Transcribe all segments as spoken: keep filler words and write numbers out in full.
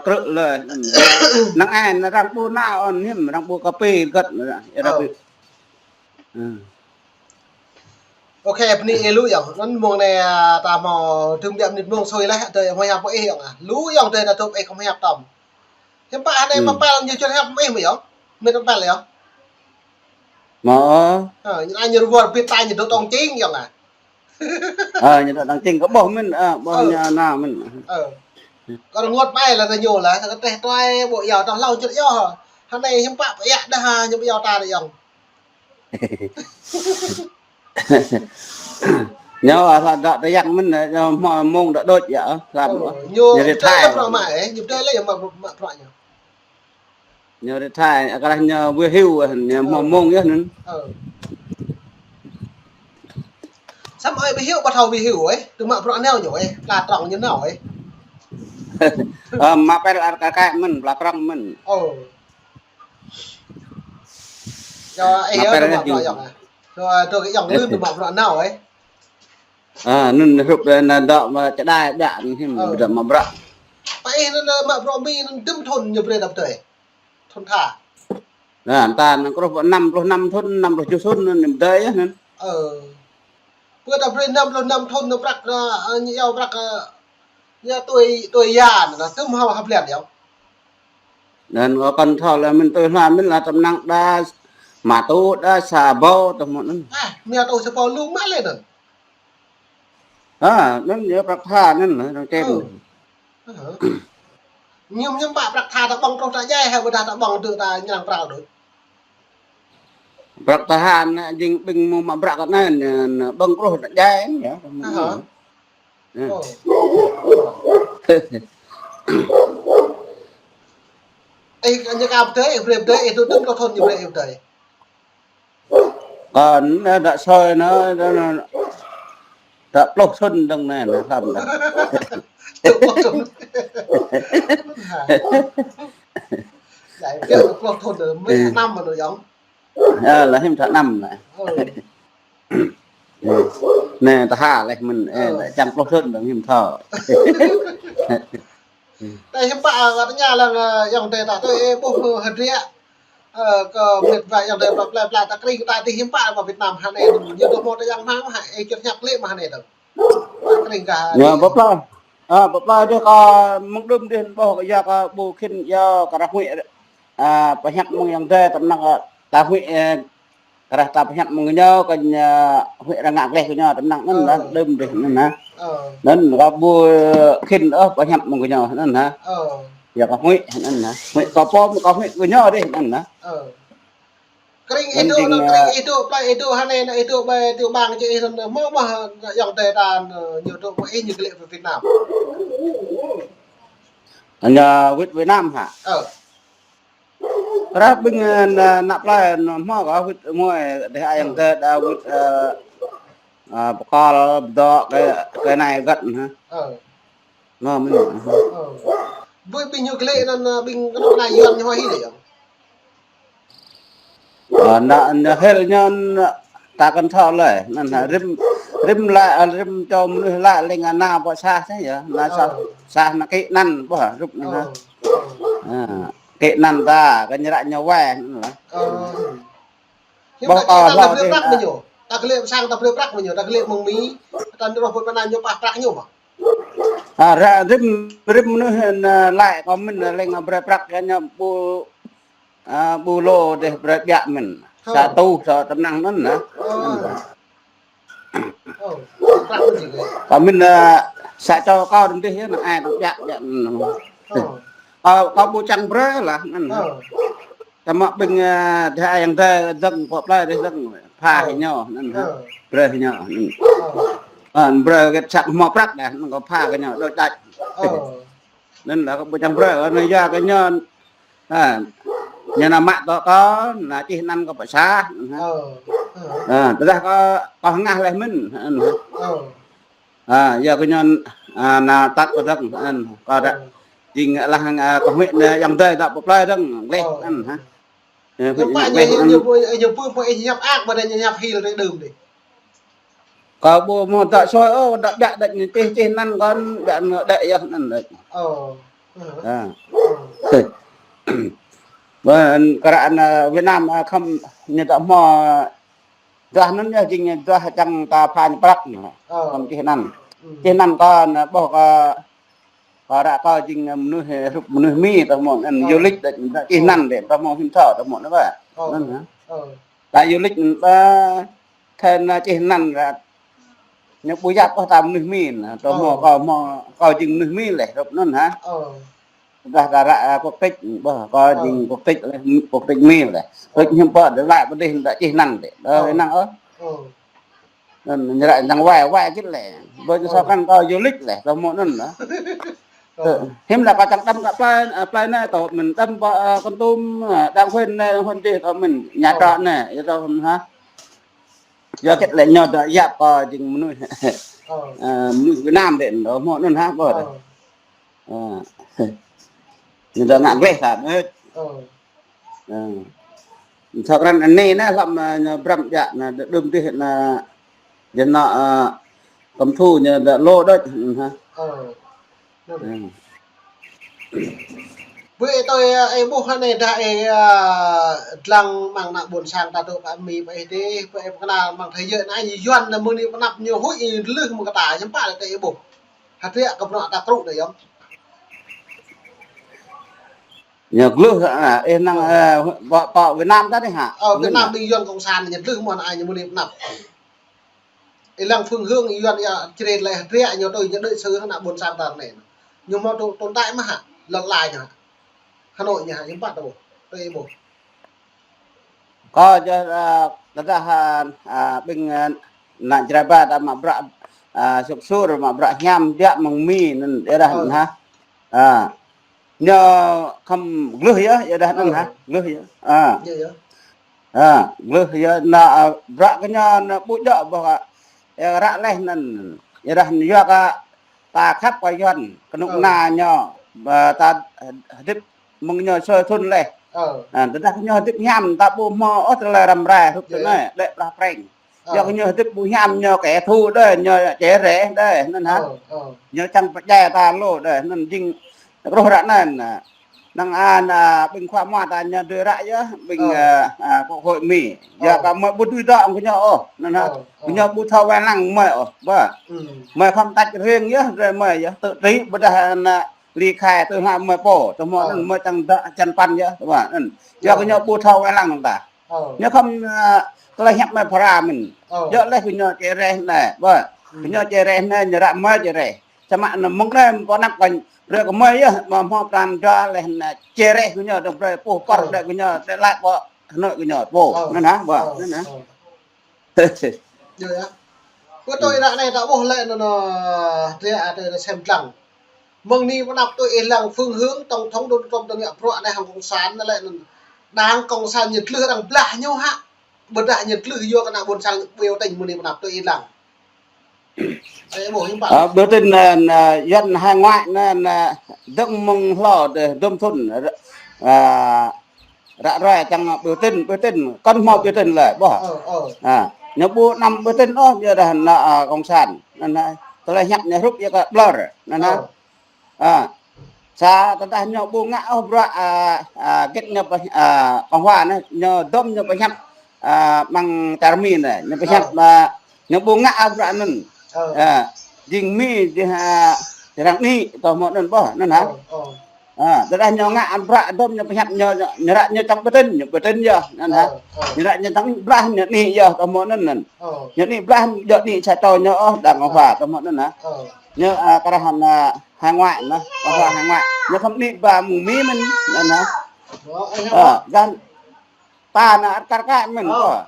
Krư̆ lơi. Năng ai, năng arăng ƀu nao ôn hiam, arăng ƀu kơpĭ gơ̆t. Ơ. Ơ. Ok, bơni ih lu yơh. Anŭn mông anai, a, ta hmâo dŭm biă mơnit mông sui laih, adơi hmâo hiăp mơ̆ng ih yơh. Lu yơh adơi ta tŭp ih khŏm hiăp tơm. Hiư̆m pă anai mă păl ñu čuh hiăp mơ̆ng ih mơ̆ yơh? Mơ̆ng tơm păl yơh. Mơ̆. Ơ, ñu anai ñu rơwơr bit ta ñu dŏ tong čing yơh. Ơ, ñu dŏ tong čing kơ ƀuh mơ̆n, ơ, ƀuh ñu nao mơ̆n. Ơ. Kơ rơngot ƀai lah ta ñu lah, ta kơtĕh tuai ƀu yua ta hlâo čut yơh. Anai hiư̆m pă pơiă dah ñu ƀu yua ta yơh. Ñu, a, hla dŏ tơyăng mơ̆n, ñu hmâo mông dŏ đôč yơh, hla. Ơ, ñu, ñu rơtai. Ñu rơtai lĕ mă, mă bruă ñu. Ñu rơtai, a, kơ lah ñu wĭ hyu, ñu hmâo mông yơh anŭn. Ơ. Samơ̆ ơi wĭ hyu, ƀu thâo wĭ hyu ơi, tŭ mă bruă nao ñu ơi, pla trong ñu nao ơi. Ơ, mă păl ar ka ka mơ̆n, pla trong mơ̆n. Ơ. Yua ih yơh tŭ mă bruă yơh. Yua tŭ kơ yơh lun tŭ mă bruă nao ơi. Ơ, anŭn hrup anŭn dŏ mă čơđai biă anŭn hiư̆m dŏ mă bruă. Pă ih anŭn mă bruă Mi anŭn dŭm thŭn ñu brơi đăp tơi. Thŭn tha. Anŭn ta anŭn kruh năm pluh năm thŭn, năm pluh tơjuh thŭn anŭn ñu đơi yơh anŭn. Ơ. Pơ ta brơi năm pluh năm thŭn anŭn prăk, ơ, ñu yua prăk, ơ, ñu tui, tui ya anŭn, tŭm hao hăp lĕ yơh. Anŭn kâo kăn thâo lĕ mơ̆n tui hla mơ̆n lah tơm năng đa, mă tŭ đa sa ƀâo tơm mơ̆n. A, mă tŭ sa ƀâo lu mă lĕ anŭn. Ha, anŭn yơh prăk tha anŭn, anŭn čem. Ơ. Ơ. Ñu, ñu pă prăk tha ta ƀơ̆ng truh ta djai, hă ƀôdah ta ƀơ̆ng tŭ ta ñang pral đôč. Prăk tha anŭn jing ƀing mơ̆ng mă bruă kơ anŭn, anŭn ƀơ̆ng truh ta djai, yơh. Ơ. Ơ. Ih, ñu ka pơdơi, ih brơi pơdơi, ih tŭ dŭm pluh thŭn ñu brơi ih pơdơi. Kâo anŭn dŏ sui anŭn, anŭn, anŭn, dŏ pluh thŭn dơ̆ng anai, anŭn hăm dah. Dŏ pluh thŭn. Dai, dŏ pluh thŭn, mơ̆ng năm mơ̆n yơh. Ơ, lah hiư̆m thâo năm anai. Ơ. Anai, ta ha leh mơ̆n, ơ, čang pluh thŭn dơ̆ng hiư̆m thâo. Tơdah hiư̆m pă, ơ, tơña lăng, ơ, ayŏng adơi ta tui, ơ, ƀuh, ơ, hơdră, ơ, kơ mĕt wa ayŏng adơi pla pla ta krĭng ta tui hiư̆m pă mă Việt Nam hơnai, ñu dŏ hmâo tơyang hmang mă hă, ơ, čut hiăp lĕ mă hơnai dơ̆ng. Ta krĭng kah. Ñu pla pla. Ơ, pla pla dih kâo mơ̆ng đưm dih ƀuh kơ yua kơ ƀu khĭn yua kơ rah huĭ, ơ, pơhiăp mơ̆ng ayŏng adơi tơm năng, ơ, ta huĭ, ơ, Kơ rah ta pơhiăp mơ̆ng gơñu, kơ ñu huĭ rơngă gleh gơñu, tơm năng anŭn lah, đưm dih anŭn hă. Anŭn kâo ƀu khĭn ôh pơhiăp mơ̆ng gơñu, anŭn hă. Yua kơ huĭ, anŭn hă. Huĭ kâo pô, kâo huĭ gơñu dih, anŭn hă. Krĭng ih dŏ, anŭn jing, anŭn krĭng ih dŏ, plơi ih dŏ, hơnai anŭn ih dŏ, ƀơi tiểu bang čih ih anŭn, mơ̆ mơ̆, ayŏng adơi ta, ñu dŏ, mơ̆ ih ñu glaĭ pơ Việt Nam. Ñu wĭt Việt Nam hă? Ơ. Rah ƀing, ơ, ană plơi anŭn hmâo kơ wĭt mơ̆ng, dêh ayŏng adơi đa wĭt, ơ, ơ, pơkŏl, pơdŏ, kơ, kơ anai găt hă. Ơ. Hmâo mơ̆n. Ơ. Ƀơi ƀing ñu glaĭ anŭn, ơ, ƀing kơnuk kơna Yuan ñu hmâo hil yơh. Ơ, anŭn, anŭn hil ñu anŭn ta kăn thâo lơi. Anŭn hă, rĭm, rĭm laĭ, ơ, rĭm čô mơnuih laĭ lĕ anŭn pơ sah sih yơh. Anŭn sah, sah anŭn kĭ anŭn ƀuh, rup anŭn hă. Ơ. Ơ. Kĭ anăn ta, kơ ñu ră ñu wai, anŭn lah. Ơ. Ƀuh ta kơ ta hlâo brơi dih prăk mơ̆ng ñu. Ta glaĭ pơ sang ta brơi prăk mơ̆ng ñu, ta glaĭ mơ̆ng Mi, ta nao rŏh pơ anŭn ñu pah prăk ñu mơ̆. A, ră rĭm, rĭm mơnuih, ơ, laĭ kơ mĭn, ơ, lĕ ñu brơi prăk kơ ñu ƀu, a, ƀu lu dêh brơi biă mĭn. Ơ. Sa rơtuh, sa tơm năng anŭn lah. Ơ. Ơ, prăk mơ̆n jing. Kơ mĭn, ơ, sa čô kâo đơ̆ng dih yơh, anŭn ai tơm biă, biă, anŭn. Ơ. Kâo, kâo ƀu čang brơi lah, anŭn. Ơ. Tơma ƀing, ơ, dêh ayŏng adơi dơ̆ng, pơ plơi dih dơ̆ng, pha hĭ ñu, anŭn hă. Ơ. Brơi hĭ ñu, anŭn. Ơ. Ơ, brơi kơ sat hmâo prăk dah, anŭn kâo pha kơ ñu, đôč đač. Ơ. Anŭn lah kâo ƀu čang brơi, anŭn yua kơ ñu, a, ñu nao mă tŏ kâo, nao čih anăn kâo pơsah, anŭn hă. Ơ, ơ. A, tơdah kâo, kâo hơngah laih mĭn, anŭn hă. Ơ. A, yua kơ ñu, a, nao tăt kâo dơ̆ng, anŭn hă. Kâo dah, ơ, jing lah, a, kâo huĭ anŭn ayŏng adơi dŏ pơ plơi dơ̆ng, gleh, ơ, anŭn hă. Ơ, ñu huĭ pă ñu, ñu, ñu, ñu, ñu pơ, pơ, ñu hiăp ak, ƀôdah ñu hiăp hil tơ đưm dih. Kâo ƀu hmâo dŏ sui ôh, dŏ biă đôč ñu čih, čih anăn kâo, biă anŭn đĕ yơh anŭn đôč. Ơ. Ơ. Ơ. Ơ. Ƀơi kơ ră anai Việt Nam, ơ, khŏm ñu ta hmâo, ơ, duah anŭn yơh jing duah čang ta phanh prăk. Ơ. Khŏm čih anăn. Ơ. Čih anăn kơ anŭn ƀuh kơ, kơ ră kơ jing mơnuih, hrup mơnuih Mi ta hmâo anŭn, ơ, du lịch đa čih anăn dih, ta hmâo him thâo ta hmâo anŭn ƀă. Ơ. Anŭn hă? Ơ. Ta du lịch anŭn ƀă, thâo anŭn čih anăn ră. Ñu ƀu yap ôh ta mơnuih Mi anŭn, ta hmâo, ơ, kơ hmâo, kơ jing mơnuih Mi leh, hrup anŭn hă? Ơ. Dah ta ră, ơ, quốc tịch, ƀuh, kơ, ơ, jing quốc tịch leh, quốc tịch Mi leh. Ơ. Quốc tịch hiư̆m pă, đa lăi pơ dih, đa čih anăn dih. Đa, ơ, năng, ơ. Ơ. Anŭn ñu ră năng wai, wai kĭt leh. Ƀơi ñu, ơ, sô kăn kơ du lịch leh, ta hmâo anŭn, ơ. Ơ. Ơ. Hiư̆m lăi kơ čang đăm kơ plơi, ơ, plơi anai ta hmâo mĭn, đăm pơ, ơ, Kon Tum, ơ, đang huyện anai, huyện dih ta hmâo mĭn, nhà trọ anai, yua ta hmâo hă? Yua kĭt leh ñu đa yap kơ jing mơnuih, ơ, mơnuih Việt Nam dih, đa hmâo anŭn hă, ƀuh. Ơ. Ơ. Ñu đa ngă gleh ta, ơ. Ơ. Ơ. Sô kăn anai anŭn, hlăm, ơ, ñu brăm jak anŭn, đưm dih anŭn, jing anŭn, ơ, kơmthu ñu đa lŏ đôč, hă. Ơ. Ơ. Ƀơi tui, ơ, ih ƀuh anai dah ih, ơ, dlăng mơ̆ng ană ƀôn sang ta dŏ pơ Mi pơ ih dih, pơ ih pơkơnăl mơ̆ng thế giới anai, Yuan anŭn mơ̆ng anai pơanăp ñu huĭ, ih lưh mơ̆ng kơ ta, hiư̆m pă lĕ tơ ih ƀuh. Hơdră kơ bruă ta krŭ đơi yơh. Ñu glưh, ơ, ih năng, ơ, ơ, pơ, pơ Việt Nam ta dih hă? Ơ, Việt Nam ƀing Yuan cộng sản ñu glưh mơ̆n ai ñu mơ̆ng anai pơanăp. Ih lăng phương hướng Yuan ia čơrĕt lĕ hơdră ñu tui ñu đuaĭ sư hăng ană ƀôn sang ta anai. Ñu hmâo tồn, tồn tại mơ̆ hă? Lŏn lai ñu hă? Hà Nội ñu hă? Hiư̆m pă ta ƀuh? Tui ih ƀuh. Kơ yơh, ơ, tơdah, ơ, ƀing, ơ, ană Jrai ba ta mă bruă, ơ, sŭk sur, mă bruă hiam, đuaĭ mơ̆ng Mi anŭn, yua dah anŭn hă. Ơ. Ñu khŏm glưh yơh, yua dah anŭn hă, glưh yơh. Ơ. Ơ, glưh yơh, anŭn, ơ, bruă kơ ñu anŭn ƀu djơ̆ ƀuh, ơ, ră leh anŭn, yua dah anŭn yua kơ ta khăp kơ Yuan, kơnuk kơna ñu, ơ, ta hơdip mơ̆ng ñu sui thŭn leh. Ơ. Ơ, tơdah ñu hơdip hiam, ta ƀu hmâo ôh tơlơi răm rai, hrup tui anai, đĕ plah preng. Ơ. Yua kơ ñu hơdip ƀu hiam, ñu kẻ thù đơi, ñu čê reh đơi, anŭn hă. Ơ, ơ. Ñu čang pơdjai ta lu đơi, anŭn jing truh ră anai anŭn. Năng anŭn, ƀing khua mua ta ñu dưi ră yơh, ƀing, ơ, ơ, ơ, quốc hội Mi. Yua kơ mơi ƀu dưi dŏ kơ ñu ôh, anŭn hă. Ơ, ơ. Kơ ñu ƀu thâo wai lăng mơi ôh, ƀă. Mơi khŏm tač riêng yơh, rai mơi yơh, tự trị, ƀôdah anŭn ly khai tơ hla mơi pô, tơ hmâo anŭn mơi čang dŏ čan păn yơh, tơ hmâo anŭn. Yua kơ ñu ƀu thâo wai lăng ta. Ñu khŏm, ơ, tơlơi hiăp mơi phara mơ̆n. Djơ̆ leh kơ ñu čê reh anai, ƀă. Kơ ñu čê reh anai, ñu ră mơi čê reh. Samơ̆ anŭn mơ̆ng anai pơanăp kơ, brơi kơ mơi yơh, mă hmâo pran jua leh anai čê reh kơ ñu, dơ̆ng brơi puh pơr đơi kơ ñu, đơi lăi pơ Hà Nội kơ ñu, pô. Anŭn hă, ƀă. Anŭn hă. Djơ̆ yơh. Pơ tui ră anai ta ƀuh lĕ anŭn, ơ, tui, ơ, tui sem lăng. Mơ̆ng anai pơanăp tui ih lăng phương hướng tổng thống Donald Trump ta ngă bruă anai hăng cộng sản anŭn lĕ anŭn. Đảng cộng sản ñu glưh arăng blah ñu hă. Ƀôdah ñu glưh yua kơ ană ƀôn sang ñu biểu tình mơ̆ng anai pơanăp tui ih lăng. Ơ, ih ƀuh hiư̆m pă. Ơ, biểu tình, ơ, ơ, Yuan hải ngoại anŭn, ơ, dơ̆ng mơ̆ng hlâo dêh, dŭm thŭn, ơ, ră ruai čang biểu tình, biểu tình, kŏn hmâo biểu tình lĕ, ƀă. Ơ, ơ. Ơ, ñu ƀu anăm biểu tình ôh, yua dah anŭn, ơ, cộng sản. Anŭn, ơ, tơlơi hiăp ñu hrup yua kơ ƀlŏr. Anŭn, ơ. Ơ. Ơ. Sa tơdah ñu ƀu ngă ôh bruă, ơ, ơ, git ñu pơ, ơ, cộng hòa anai, ñu dŏm ñu pơhiăp, ơ, mơ̆ng čar Mi anai, ñu pơhiăp, ơ, ñu ƀu ngă ôh bruă anŭn. Ơ. Ơ. Jing Mi, jing, ơ, jing arăng anai, tơ hmâo anŭn ƀă, anŭn hă. Ơ, ơ. Ơ, tơdah ñu ngă bruă dŏm ñu pơhiăp ñu, ñu, ñu ră ñu čang biểu tình, ñu biểu tình yơh, anŭn hă. Ơ, ơ. Ñu ră ñu čang blah ñu anai yơh, tơ hmâo anŭn anŭn. Ơ. Ñu anai blah, djơ̆ anai sa čô ñu ôh, đảng cộng hòa, tơ hmâo anŭn hă. Ơ. Ñu, ơ, kơ rah anŭn, ơ, hải ngoại anŭn, cộng hòa hải ngoại. Ñu khŏm anai ba mơ̆ng Mi mơ̆n, anŭn hă. Ơ, ơ, ơ. Ơ, dan ta anŭn ăt kar kaĭ mơ̆n, ơ.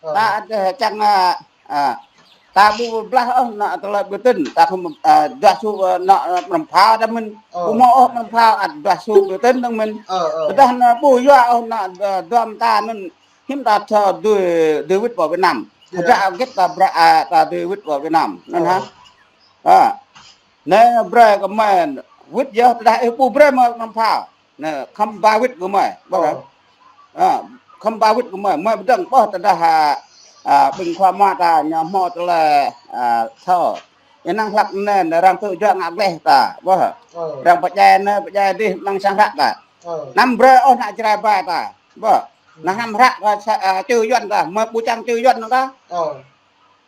Ơ. Ta ăt, ơ, čang, ơ, ơ, ta ƀu blah ôh anŭn tơlơi biểu tình, ta khŏm, ơ, duah su, ơ, anŭn, ơ, pơnăm phao ta mơ̆n. Ơ. Ƀu hmâo ôh pơnăm phao ăt duah su biểu tình dơ̆ng mơ̆n. Ơ, ơ. Tơdah anŭn ƀu yua ôh anŭn, ơ, dŏm ta anŭn hiư̆m ta thâo dưi, dưi wĭt pơ Việt Nam. Hơdră git ta bruă, ơ, ta dưi wĭt pơ Việt Nam. Anŭn hă. Ơ. Ơ. Anai brơi kơ mơi wĭt yơh, tơdah ih ƀu brơi mơi pơnăm phao. Anai, khŏm ba wĭt kơ mơi, ƀă. Ơ. Ơ, khŏm ba wĭt kơ mơi, mơi pơdơ̆ng ƀă tơdah, ơ, ƀing khua mua ta ñu hmâo tơlơi, ơ, thâo. Ih năng hlăk anai, arăng tŭ juă ngă gleh ta, ƀuh. Ơ. Arăng pơdjai anai, pơdjai adih, amăng sang hră ta. Ơ. Anăm brơi ôh ană Jrai ba ta, ƀuh. Anăm hră kơ sa-, a, čư Yuan ta, mơi ƀu čang čư Yuan ta. Ơ.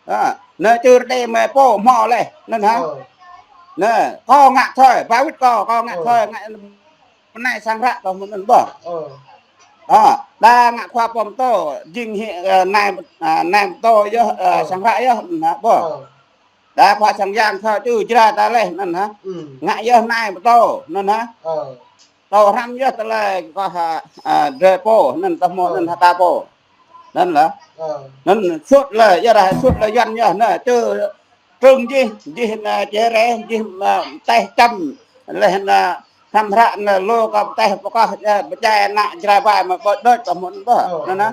A, anai čư Rơđê mơi pô hmâo laih, anŭn hă. Ơ. Anai, kâo ngă thơi, ba wĭt kâo, kâo ngă thơi, ngă pơnai sang hră kâo mơ̆n ƀuh. Ơ. A, đa ngă khua pơtô, jing hĭ, ơ, nai, a, nai pơtô yơh, ơ, sang hră yơh, anŭn hă ƀuh. Ơ. Đa khua sang yang thơ čư Jrai ta laih, anŭn hă. Ngă yơh nai pơtô, anŭn hă. Ơ. Tơ hrăm yơh tơlơi kơ ha, a, drơi pô, anŭn tơ hmâo, anŭn hă ta pô. Anŭn lah. Ơ. Anŭn sut lĕ, yơh dah sut lĕ Yuan yơh, anai, čư Trưng jih, jih anai Čê Reh, jih anai Teh Čăm, laih anai hrăm hră anai lu kơ Teh pơkŏh, a, pơdjai ană Jrai ba mơi ƀu đôč tơ hmâo anŭn ƀuh. Ơ. Anŭn hă.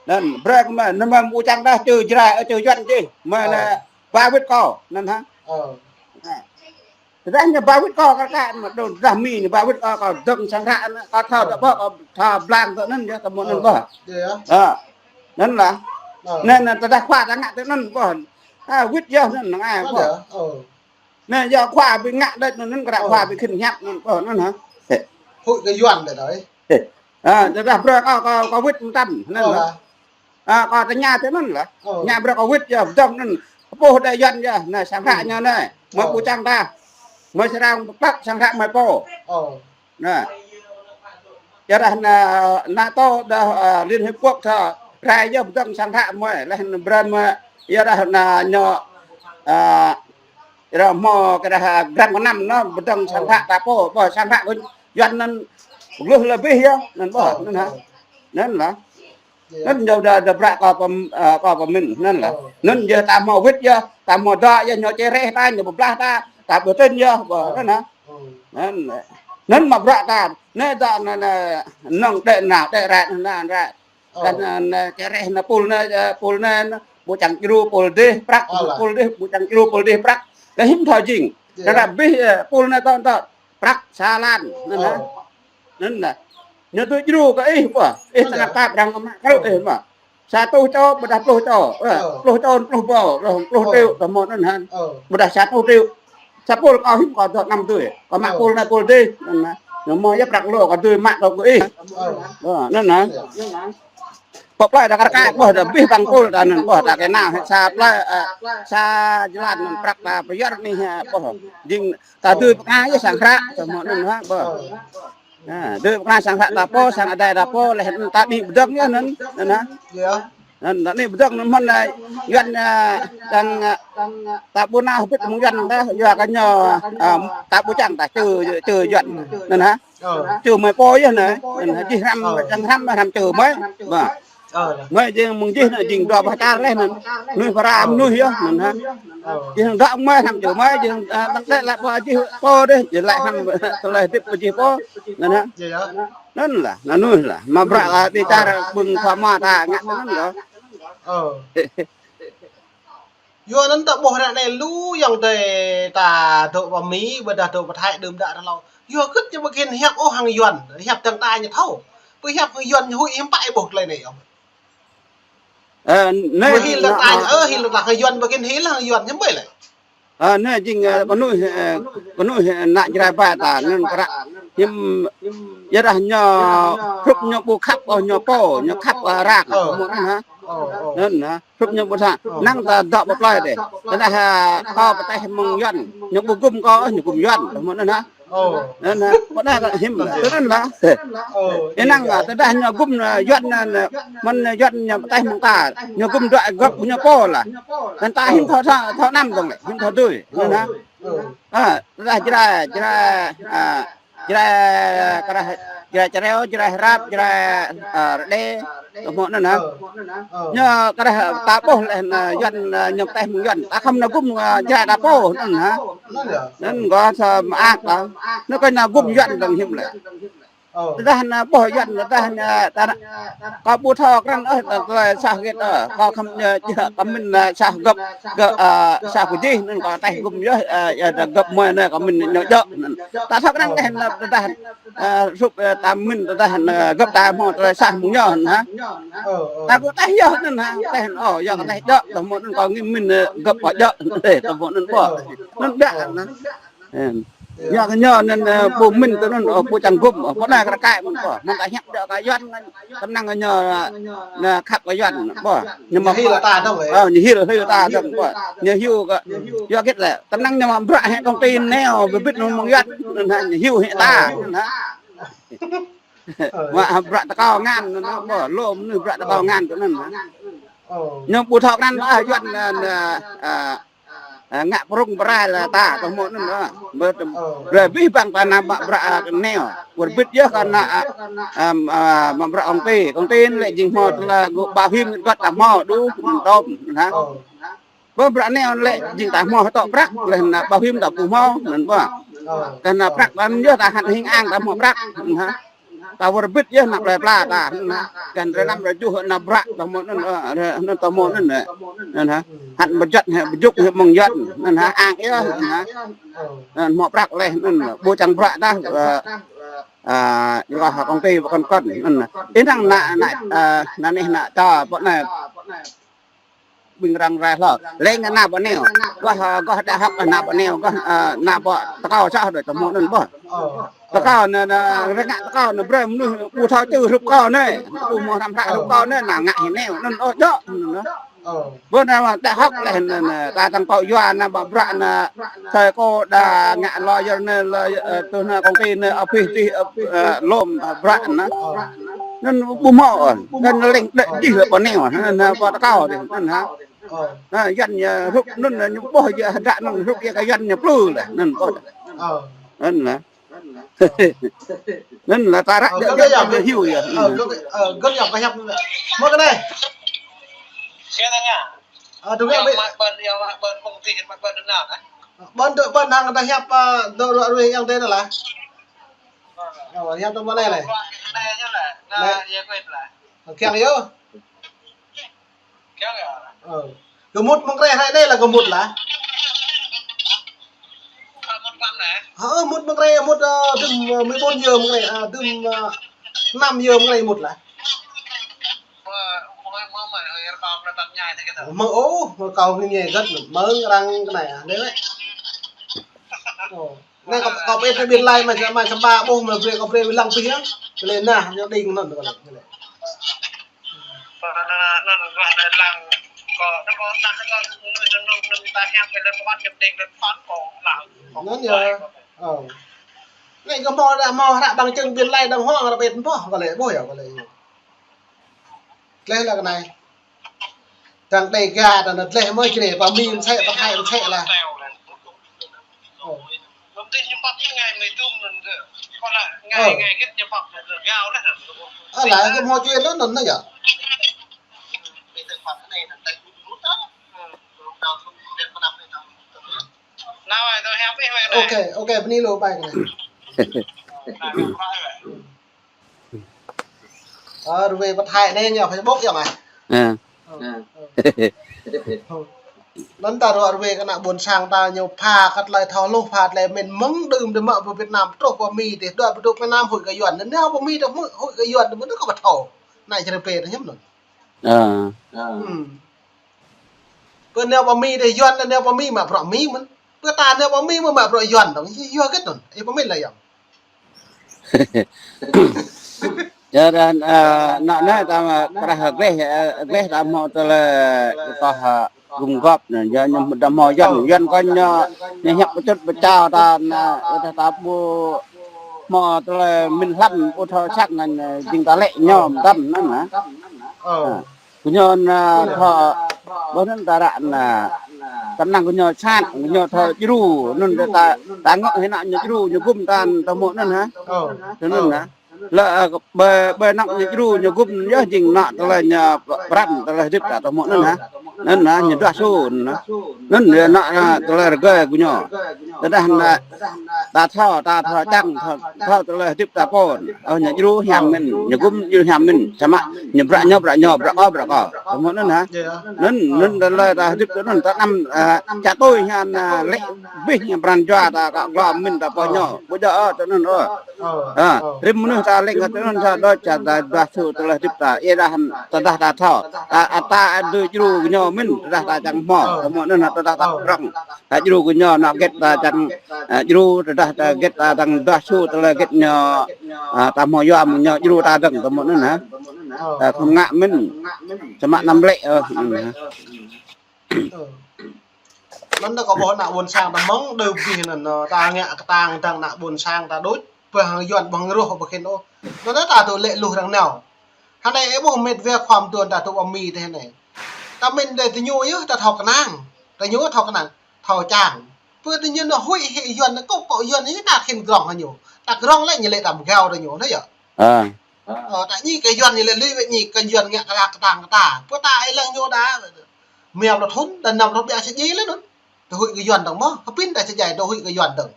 Anŭn, brơi kơ mơi, anŭn mơi ƀu čang đah čư Jrai, ơ, čư Yuan jih, mơi anai ba wĭt kâo, anŭn hă. Ơ. Tơdah ñu ba wĭt kâo kơ kă, mă đô tơdah mĭ ñu ba wĭt kâo, kâo dơ̆ng sang hră anŭn, kâo thâo dŏ ƀuh, kâo thâo blang dŏ anŭn yơh, tơ hmâo anŭn ƀuh. Ơ. Anŭn lah. Ơ. Anŭn, anŭn tơdah khua ta ngă tui anŭn ƀuh. A, wĭt yơh anŭn năng ai ƀuh. Anŭn yơh. Ơ. Anŭn yơh khua ƀu ngă đôč anŭn, anŭn kơ khua ƀu khĭn hiăp anŭn ƀuh, anŭn hă. Huĭ kơ Yuan đơi đơi. A, tơdah brơi kâo, kâo, kâo wĭt mơtam, anŭn hă. Ơ. A, kâo tơña tui anŭn lah. Ơ. Ñu brơi kâo wĭt yơh, dơ̆ng anŭn. Pô đơi Yuan yơh, anai sang hră ñu anai. Mơi ƀu čang đah. Mơi srăng pơkă sang hră mơi pô. Ơ. Anai. Yua dah anai NATO dah, a, Liên Hiệp Quốc thơ. Rai yơh pơdơ̆ng sang hră mơi. Laih anŭn brơi mơi. Yua dah anai ñu, a, yua dah hmâo kơ dah, a, gram kơ năm anŭn pơdơ̆ng sang hră ta pô. Ƀuh sang hră kơ Yuan anŭn. Gluh lĕ abih yơh. Anŭn ƀuh, anŭn hă. Anŭn lah. Anŭn yơh dah, dah brơi kâo pơm-, a, kâo pơmĭn, anŭn lah. Anŭn yơh ta hmâo wĭt yơh, ta hmâo dŏ yơh ñu Čê Reh ta, ñu pơblah ta, ta ƀu tin yơh, ƀuh, anŭn hă. Anŭn, anŭn mă brơi ta, anai dŏ anai, anai, nŏng đĕ nao, đĕ rai, anai, anai. Kăn, anai, Čê Reh anai pul anai, a, pul anai, ƀu čang djru pul dih, prăk, pul dih, ƀu čang djru pul dih, prăk. Kơ hiư̆m thâo jing. Tơdah abih, a, pul anai tŏ, tŏ, prăk sa lan, anŭn hă. Anŭn lah. Ñu tŭ djru kơ ih ƀuh. Ih tơnap tap arăng mă kơ ih mă. Sa rơtuh čô, ƀôdah pluh čô. Ơ, pluh čô, pluh ƀô, pluh, pluh triệu, tơ hmâo anŭn hă. Ƀôdah sa rơtuh triệu. Sa pul kâo hiư̆m kâo dŏ năm tui. Kâo mă pul anai pul dih. Anŭn hă. Ñu hmâo yơh prăk lu kâo dưi mă dŏ kơ ih. Ơ, anŭn hă. Pơ plơi ta kar kaĭ ƀuh, ta abih bang pul ta anŭn ƀuh, ta kơnang sa plơi, a, sa jơlan anŭn prăk ta pơyơr anih, a, ƀuh. Jing ta dưi pơkă yơh sang hră, tơ hmâo anŭn hă ƀuh. A, dưi pơkă sang hră ta pô, sang adai ta pô, laih anŭn ta anih pơdơ̆ng yơh anŭn, anŭn hă. Anŭn ta anih pơdơ̆ng anŭn mơ̆n, a, Yuan, a, đang, a, ta ƀu nao hơbĭt mơ̆ng Yuan ta, yua kơ ñu, a, ta ƀu čang ta čư, čư Yuan, anŭn hă. Ơ. Čư mơi pô yơh anai. Anŭn hă, jih hrăm, ơ, čang hrăm, hrăm čư mơi. Ƀuh. Ơ. Mơi jing mơ̆ng jih anai jing dua boh čar laih anŭn. Mơnuih pơrăm mơnuih yơh, anŭn hă. Ơ. Jih dŏ mơi hrăm čư mơi, jih, a, tăng tĕ laĭ pô jih pô dih, jih laĭ hrăm tơlơi hơdip pô jih pô. Anŭn hă. Anŭn lah, anŭn lah. Mă brơi ta ti čar ƀing khua ma ta ngă anŭn yơh. Ơ. Yua anŭn ta ƀuh ră anai lu ayŏng adơi ta dŏ pơ Mi, ƀôdah dŏ pơ Thái đưm đă rơlâo. Yua hơget ñu ƀu khĭn hiăp ôh hăng Yuan, hiăp dơ̆ng ta ñu thâo. Pơhiăp hăng Yuan ñu huĭ hiư̆m pă ih ƀuh tơlơi anai yơh. Ơ, anai, ƀu hil dơ̆ng ta ñu, ơ, hil dơ̆ng ta hăng Yuan, ƀu khĭn hil hăng Yuan hiư̆m ƀơi lĕ. Ơ, anai jing, ơ, kơnuih, ơ, kơnuih, ơ, ană Jrai ba ta, anŭn kơ ră. Hiư̆m, yua dah ñu, hrup ñu ƀu khăp, ơ, ñu pô, ñu khăp, ơ, ră, ơ, mơ̆n hă. Ơ, ơ. Anŭn hă. Hrup ñu ƀu tha, năng ta dŏ pơ plơi dih. Tơdah, a, kâo pơtĕh mơ̆ng Yuan, ñu ƀu gum kâo, ñu gum Yuan, tơ hmâo anŭn hă. Ơ. Anŭn hă, pơdah kơ hiư̆m, tơdah lah. Ơ, ih năng, a, tơdah ñu gum, a, Yuan, a, mơ̆n Yuan ñu pơtĕh mơ̆ng ta, ñu gum dŏ gŏp ñu pô lah. Kăn ta hiư̆m thâo, thâo, thâo năm dơ̆ng lĕ, hiư̆m thâo dưi, anŭn hă. Ơ. A, tơdah Jrai, Jrai, a, Jrai, kơ ră, Jrai Čơreo, Jrai Hrap, Jrai, a, Rơđê, tơ hmâo anŭn hă. Ơ. Ơ. Ñu kơ ră ta ƀuh laih, a, Yuan, a, ñu pơtĕh mơ̆ng Yuan. Ta khŏm nao gum, a, Jrai ta pô, anŭn hă. Anŭn yơh. Anŭn gơ̆ sa mơak ta. Ñu kơ nao gum Yuan dơ̆ng hiư̆m lĕ. Ơ. Tơdah anai ƀuh Yuan, tơdah anai ta, kâo ƀu thâo krăn ôh, tơdah sah hơget ôh. Kâo khŏm, ơ, kâo mĭn anai sah gơ̆p, gơ̆p, ơ, sah pơjeh anŭn kâo taih gum yơh, ơ, yơh ta gơ̆p mơi anai kâo mĭn ñu djơ̆ anŭn. Ta thâo krăn tơdah anai, tơdah, ơ, hrup, ơ, ta mĭn tơdah anai gơ̆p ta hmâo tơlơi sah mơ̆ng ñu anŭn hă. Ơ, ơ. Ta kơ taih yơh anŭn hă, taih anŭn, ơ, yơh kơ taih djơ̆, tơdah hmâo anŭn kâo ngim mĭn, ơ, gơ̆p kâo djơ̆, ơ, tơdah hmâo anŭn ƀuh. Anŭn biă anŭn. Ơ. Yua kơ ñu anŭn, ơ, ƀu mĭn tui anŭn, ơ, ƀu čang gum, ơ, pơ anai kơ rơkai mơ̆n ƀuh. Mơ̆n ta hiăp djơ̆ kơ Yuan, tơm năng ñu, ơ, anai khăp kơ Yuan ƀuh. Ñu mă hil ta dơ̆ng, ơ, ñu hil, hil ta dơ̆ng ƀuh. Ñu hyu kơ, yua hơget lĕ, tơm năng ñu mă bruă hĭ công ty neo, bơbĭt mơ̆ng Yuan, anŭn hă, ñu hyu hĭ ta, anŭn hă. Mă bruă tơkâo ngăn anŭn hă, ƀuh, lŏm anai bruă tơkâo ngăn tui anŭn hă. Ñu ƀu thâo krăn ôh Yuan, ơ, anai, ơ, ơ, ngă prung pơrai lĕ ta, tơdah hmâo anŭn ôh. Ƀơ tơm, ơ, rơbih bang ta anai mă bruă, ơ, neo. Wơr bĭt yơh kơ anai, ơ, ơ, mă bruă công ty. Công ty lĕ jing hmâo tơlơi gơ̆ bảo hiểm gơ̆ ta hmâo đôč, anŭn tơm, anŭn hă. Ơ. Ƀơ bruă neo lĕ jing ta hmâo tŏ prăk, lĕ anai bảo hiểm ta ƀu hmâo, anŭn ƀuh. Ơ. Kơ anai prăk anŭn yơh ta hăng hing ang ta hmâo prăk, anŭn hă. Ta wơr bĭt yơh anai plơi pla ta, anŭn hă. Kơ anai rơnăm rơjuh anai bruă ta hmâo anŭn, ơ, anŭn ta hmâo anŭn, ơ, anŭn hă. Hăng pơjăt hĭ, pơjŭk hĭ mơ̆ng Yuan, anŭn hă, ang yơh, anŭn hă. Anŭn hmâo prăk lĕ, anŭn ƀu čang bruă tah, ơ, ơ, yua kơ công ty ƀu kŏn kŏn, anŭn hă. Ih năng anai, anai, ơ, anai nih anai ta pơ anai. Ƀing răng rai hlâo. Leng ană ƀă neo. Gơ̆, gơ̆ đa hŏk ană ƀă neo, gơ̆, ơ, ană ƀă tơkâo soh đôč tơhmư̆ anŭn ƀơh. Tơkâo anai, anai, rơngiă tơkâo anai brơi mơnuih ƀu thâo čư hrup kâo anai. Ƀu hmâo hrăm hră hrup kâo anai, anai ngă hĭ neo anŭn ôh djơ̆ anŭn. Ƀơh anai mă đa hŏk leh anai, anai, ta tăng pŏk yua anai ƀă bruă anai, thơi kâo đa ngă lawyer anai, lawyer, ơ, tui anai công ty anai, abih tih, ơ, ơ, lŏm, ơ, bruă anai. Anŭn ƀu hmâo, ơ, anŭn leng đĕ jih lĕ ƀă neo, anŭn, anŭn ƀă tơkâo dih, anŭn hă. Ơ. Anai, Yuan ñu hrup anŭn, ñu ƀuh yơh hơdră anŭn hrup yơh kơ Yuan ñu plư leh, anŭn ƀuh. Ơ. Anŭn lah. Anŭn lah ta ră. Ơ, djơ̆ gơ̆ Yuan yơh, ñu hyu yơh. Ơ, gơ̆, ơ, gơ̆ yơh kơ hiăp anŭn. Mơ̆ kơ anai. Ơ, tui gơ̆ ƀĕ. Ƀơ̆n tui ƀơ̆n hăng ta hiăp, ơ, dŏ ruă ruih yang tê anŭn lah. Ơ, hiăp tui mơ̆ anai leh. Anai. Kiăng yơh. Ơ. Gơmut mơ̆ng kreh hrơi anai lah gơmut lah. Hă, mut mơ̆ng kreh, mut, ơ, dŭm, ơ, mười bốn giờ mơ̆ng kreh, ơ, dŭm, ơ, năm giờ mơ̆ng kreh mut lah. Mơ̆ng ôh, mơ̆ng kâo ngă gơ̆t, mơ̆ng răng kơ anai, ơ, anai wĕ. Ơ. Anai kâo, kâo pơđĭ biên lai mai, mai samba ƀuh mai brơi kâo brơi lăng pih yơh. Kơ lĕ anai, ñu đing anŭn kơ lĕ. Anŭn yơh. Ơ. Anai kâo hmâo đa hmâo hră bằng chứng biên lai đàng hoàng ră bĕ ƀơh kơ lĕ, ƀuh yơh kơ lĕ. Tơlơi lah kơ anai. Đang đei ga ta anŭn tơlơi mơ̆ čih anai, pă Mi mơsĕ, pă Thái mơsĕ lah. Ơ. Ơ. Ơ, lah, kơ hmâo chuyện anŭn anŭn yơh. Ok, ok, bơni lu ƀai kơ anai. Ơ, ruai pơ Thái anai ñu Facebook yơh mơ̆. Ơ. Ơ. Anŭn ta ruă ruai kơ ană ƀôn sang ta ñu pha kơ tơlơi thâo hluh, pha tơlơi mĭn mơ̆ng đưm đă mă pơ Việt Nam truh pơ Mi dih, đuaĭ pơdŏ Việt Nam huĭ kơ Yuan. Anŭn nao pơ Mi dih mơ̆ huĭ kơ Yuan, mơ̆ anŭn kơ ƀu thâo. Anai črê pê anŭn hiam anŭn. Ơ. Ơ. Hm. Pơ nao pơ Mi dih Yuan, nao pơ Mi mă bruă Mi mơ̆n. Pơ ta nao pơ Mi mơ̆ mă bruă Yuan dong. Yua hơget anŭn. Ih pơmĭn lah yơh. Yua dah, ơ, anŭn anai ta mă krah gleh, ơ, gleh ta hmâo tơlơi kơtoh, ơ, gum gŏp anŭn, yua ñu dah hmâo Yuan, Yuan kơ ñu, ñu hiăp pơčut pơčao ta anŭn, ơ, dah ta ƀu hmâo tơlơi mĭn hlăm, ƀu thâo sat anŭn, ơ, jing ta lĕ ñu mơtam anŭn hă. Ơ. Ơ. Gơñu anŭn, ơ, thâo, ƀơi anŭn ta ră anŭn, ơ, tơnăng gơñu sat, gơñu thâo djru, anŭn ta, ta ngŏ hĭ anŭn ñu djru, ñu gum ta, ta hmâo anŭn hă. Ơ. Tui anŭn hă. Lĕ, ơ, ƀơi, ƀơi anŭn ñu djru, ñu gum, yơh jing anŭn tơlơi ñu pran, tơlơi hơdip ta, ta hmâo anŭn hă. Anŭn hă, ñu duah su, anŭn hă. Anŭn yơh anŭn, ơ, tơlơi rơgơi gơñu. Tơdah na, ta thâo, ta thâo čang, thâo, thâo tơlơi hơdip ta pô. Ơ, ñu djru hiam mĭn, ñu gum djru hiam mĭn. Samơ̆ ñu bruă ñu, bruă ñu, bruă kâo, bruă kâo. Tơhmư̆ anŭn hă? Anŭn, anŭn tơlơi ta hơdip tui anŭn, ta anăm, ơ, čă tui hiam, ơ, lĕ abih ñu pran jua ta kơ glŏm mĭn ta pô ñu. Ƀu djơ̆, ơ, tui anŭn, ơ. Ơ, rĭm mơnuih ta lĕ hơdip anŭn ta đôč, ta duah su tơlơi hơdip ta. Yua dah tơdah ta thâo. Ta, ta, ta djru kơ ñu mĭn, tơdah ta čang hmâo. Tơhmư̆ anŭn hă, tơdah ta prŏng. Ta djru kơ ñu, nao hơget ta čang, ơ, djru, tơdah ta hơget ta čang duah su tơlơi hơget ñu, ơ, ta hmâo yua mơ̆ng ñu djru ta dơ̆ng, tơhmư̆ anŭn hă. Ta khŏm ngă mĭn. Samơ̆ anăm lĕ, ơ, anŭn hă. Anŭn ta kơ ƀuh ană ƀôn sang ta mơ̆ng, đơ abih anŭn, ơ, ta ngă kơtang dơ̆ng ană ƀôn sang ta đôč, ƀu hăng Yuan ƀu hăng rŏh ƀu khĭn ôh. Anŭn ta tŭ lĕ luh arăng nao. Hơnai ih ƀuh mĕt wa khua mơtuan ta tŭ ƀă Mi tơ hơnai. Ta mĭn dai tơ ñu yơh ta thâo kơnang. Tơ ñu thâo kơnang, thâo čang. Pơ tơ ñu nao huĭ hĭ Yuan, nao kŏ kŏ Yuan ñu ta khĭn grŏng hă ñu. Ta grŏng lĕ ñu lĕ ta mgao tơ ñu, anŭn yơh. Ơ, ta ñi kơ Yuan ñu lĕ lui wĕ ñi kơ Yuan ngă kơ ta kơtang kơ ta. Pơ ta ih lăng ñu đa. Mơ̆ng lŏ thŭn, đa năm thŭn ƀiă sa djai lĕ anŭn. Tơ huĭ kơ Yuan dơ̆ng mơ̆, hơpĭn đa sa djai tơ huĭ kơ Yuan dơ̆ng.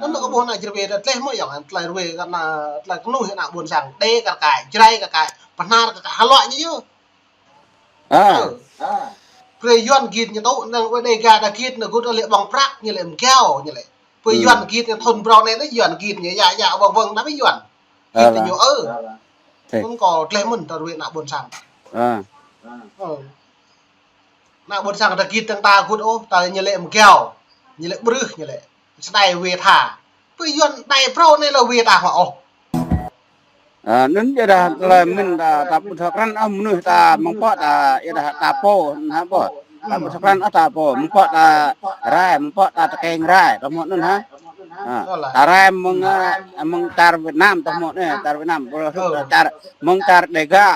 Anŭn kơ ƀuh ană Jrai ta tleh mơ̆ yŏng, tơlơi ruai kơ ană, tơlơi kơnuih ană ƀôn sang, Đê kar kaĭ, Jrai kar kaĭ, Bahnar kar kaĭ, hơluă ñu yơh. Ơ. Brơi Yuan git ñu tŭ, năng wĕ Đêga ta git, nao gŭt lĕ ƀơ̆ng prăk, ñu lĕ mgao, ñu lĕ. Brơi Yuan git ñu thŭn brŏng anai, Yuan git ñu, ya, ya, wơ̆ng wơ̆ng, ta ƀu Yuan. Git ñu, ơ. Anŭn kơ tleh mơ̆n ta ruai ană ƀôn sang. Ơ. Ană ƀôn sang ta git tơ̆ng ta gŭt ôh, ta ñu lĕ mgao, ñu lĕ ƀrưh, ñu lĕ. Sơdai wĕ tha. Pơ Yuan đai prŏng anai lĕ wĕ ta hmâo ôh. Ơ, anŭn yua dah tơlơi mĭn ta, ta ƀu thâo krăn ôh mơnuih ta mơ̆ng pŏk ta, yua dah ta pô, anŭn hă ƀuh. Ta ƀu thâo krăn ôh ta pô, mơ̆ng pŏk ta rai, mơ̆ng pŏk ta tơkeng rai, tơhmư̆ anŭn hă. Ơ, ta rai mơ̆ng, ơ, mơ̆ng čar Việt Nam tơhmư̆ anai, čar Việt Nam, ƀu hrup ta čar mơ̆ng čar Đêga,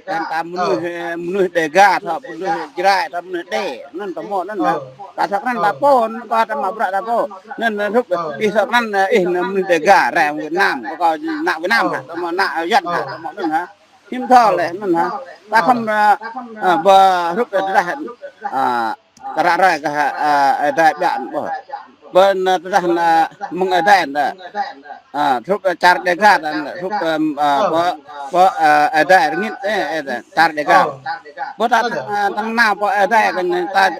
kăn ta mơnuih, ơ, mơnuih Đêga, thâo mơnuih Jrai, thâo mơnuih Đê, anŭn tơhmư̆ anŭn hă. Ta thâo krăn ta pô, anŭn kơ ta mă bruă ta pô. Anŭn, anŭn hrup, ih thâo krăn, ơ, ih anŭn mơnuih Đêga, rai Việt Nam, kơ ană Việt Nam hă, tơhmư̆ ană Yuan hă, tơhmư̆ anŭn hă. Hiư̆m thâo lĕ anŭn hă. Ta khŏm, ơ, ơ, ƀu hrup tơdah, ơ, ta ră ruai kơ, ơ, Ơi Adai ƀiă anŭn ƀuh. Ƀu anŭn tơdah anŭn mơ̆ng Ơi Adai anŭn. Ơ, hrup čar Đêga anŭn, hrup, ơ, ƀu, ƀu, ơ, Ơi Adai rơngit, ơ, ơ, čar Đêga. Ƀu ta, ơ, tơ̆ng nao pơ Ơi Adai kơ anŭn ta,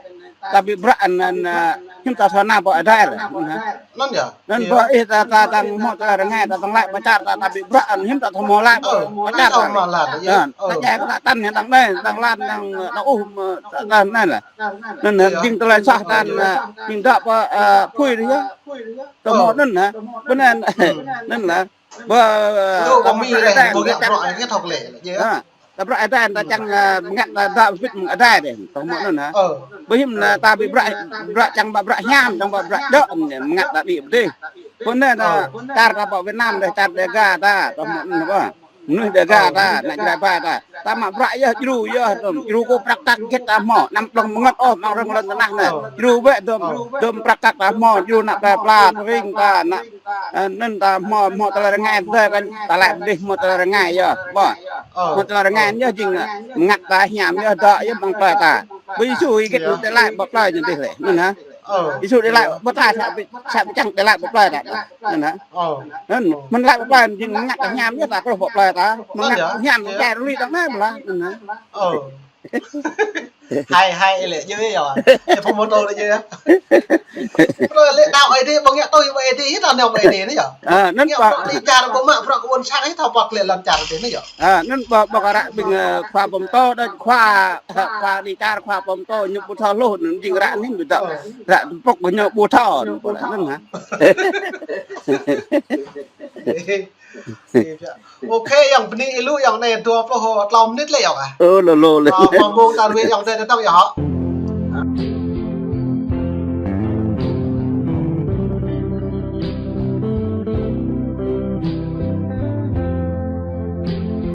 ta ƀu bruă anŭn, anŭn, ơ, hiư̆m ta thâo nao pơ Ơi Adai lĕ. Anŭn hă. Anŭn yơh. Anŭn ƀuh ih ta, ta tơ̆ng hmâo tơlơi rơngai, ta tơ̆ng laĭ pơ čar ta, ta ƀu bruă anŭn hiư̆m ta thâo hmâo laĭ pơ čar ta. Ơ, ta djai kơ ta tăn hĭ tơ̆ng anai, tơ̆ng lăn, tơ̆ng, ơ, ta ƀuh, ơ, ta tăn anai lĕ. Anŭn, anŭn, jing tơlơi soh ta, ơ, jing dŏ pơ, ơ, phui dih yơh. Tơhmư̆ anŭn hă. Ƀu anŭn, anŭn lĕ. Ƀu, ơ, ta mă bruă Ơi Adai, ta čang, ơ, mơngăt ta dŏ bit mơ̆ng Ơi Adai dih, tơhmư̆ anŭn hă. Ƀu hiư̆m anŭn ta ƀu bruă, bruă čang ƀă bruă hiam, čang ƀă bruă dŏ, mơngăt ta đĭ pơ dih. Pơ anai ta, čar ta pơ Việt Nam dih, čar Đêga ta, tơhmư̆ anŭn hă. Mơnuih Đêga ta, ană Jrai ƀai ta. Ta mă bruă yơh, djru yơh, tơm. Djru kơ prăk kăk git ta hmâo, anăm plŏng mơngăt ôh, mơ̆ng rơ̆ng lŏn tơnah anai. Djru bĕ tơm, tơm prăk kăk ta hmâo, djru ană plơi pla, tơring ta, ană, ơ, anŭn ta hmâo, hmâo tơlơi rơngai, tơlơi kăn, ta laĭ pơ dih hmâo tơlơi rơngai yơh, ƀuh. Hmâo tơlơi rơngai yơh jing, mơngăt ta hiam yơh, dŏ yơh ƀơi plơi ta. Ƀơi Yêsu git tơlơi ƀơi plơi ñu dih lĕ, anŭn hă. Yêsu tơlơi ƀơi ta, sa ƀu, sa ƀu čang tơlơi ƀơi plơi ta, anŭn hă. Anŭn, mơ̆n laĭ pơ plơi jing mơngăt ta hiam yơh ta, kơnơ̆ng pơ plơi ta. Mơngăt hiam čar rơli tơ̆ng anai ƀu lah, anŭn hă. Hai, hai lĕ djơ̆ yơh. Ih phun mơtô lĕ djơ̆ yơh. Lĕ đaŏ Ơi Adai, ƀu ngă tui ƀu Ơi Adai, hĭ ta nao ƀu Ơi Adai anai yơh. Anŭn ngă ƀă bruă kơ čar ƀu mă bruă kơ ƀôn sang, hĭ ta pŏk lĕ lŏn čar Ơi Adai anai yơh. Anŭn ƀă, ƀă kơ ră ƀing, ơ, khua pơtô, đa khua, khua đĭ čar, khua pơtô, ñu ƀu thâo hluh, anŭn jing ră anai ƀu thâo. Ră pŏk ñu ƀu thâo, anŭn hă. Ôkê, yơh bơni ih lu, yơh anai dua pluh klâo mơnit lĕ yơh ah. Ơ, lơ lơ lĕ. Ơ, mơ̆ng mông ta ruai yơh anai tơdang yơh hă.